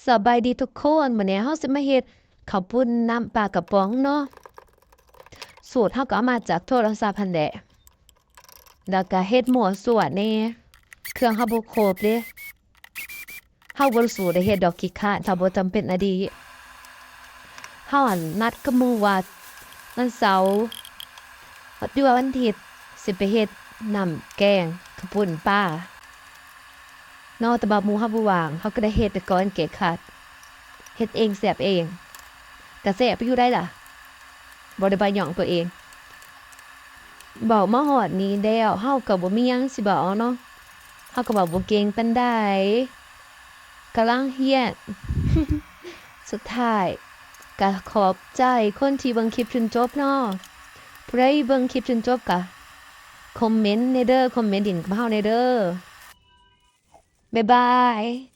ສະບາຍດີທຸກຄົນ, ມື້ນີ້ເຮົາຊິມາເຮັດເຂົ້າປຸ້ນນ້ຳປາກະປ໋ອງເນາະ. ສູດເຮົາກໍເອົາມາຈາກໂທລະສັບຫັ້ນແຫຼະ ແລ້ວກໍເຮັດມົ້ວຊົ່ວແດ່, ເຄື່ອງເຮົາບໍ່ຄົບເດ້. ເຮົາບໍ່ສູ້ໄດ້ເຮັດດອກ ຂີ້ຄ້ານ ຖ້າບໍ່ຈຳເປັນອະດີ. ເຮົາຫັ້ນນັດກັບໝູ່ວ່າວັນເສົາ ຫຼືວ່າວັນອາທິດ ຊິໄປເຮັດນ້ຳແກງເຂົ້າປຸ້ນປາເນາະ, ແຕ່ວ່າໝູ່ເຮົາບໍ່ວ່າງ, ເຮົາກໍໄດ້ເຮັດໄປກ່ອນແກ້ຂັດ. ເຮັດເອງແຊບເອງ ກະແຊບຢູ່ໄດ໋ລະ, ບໍ່ໄດ້ວ່າຍ້ອງຕົວເອງ. ເວົ້າມາຮອດນີ້ແລ້ວ ເຮົາກໍບໍ່ມີຫຍັງຊິເວົ້າເນາະ, ເຮົາກໍເວົ້າບໍ່ເກັ່ງປານໃດ, ກຳລັງຮຽນ. ສຸດທ້າຍກໍຂອບໃຈຄົນທີ່ເບິ່ງຄລິບຈົນຈົບເນາະ. ຜູ້ໃດເບິ່ງຄລິບຈົນຈົບກໍຄອມເມັນແດ່ເດີ, ຄອມເມັນຫຼິ້ນກັບເຮົາແດ່ເດີ. ບາຍບາຍ.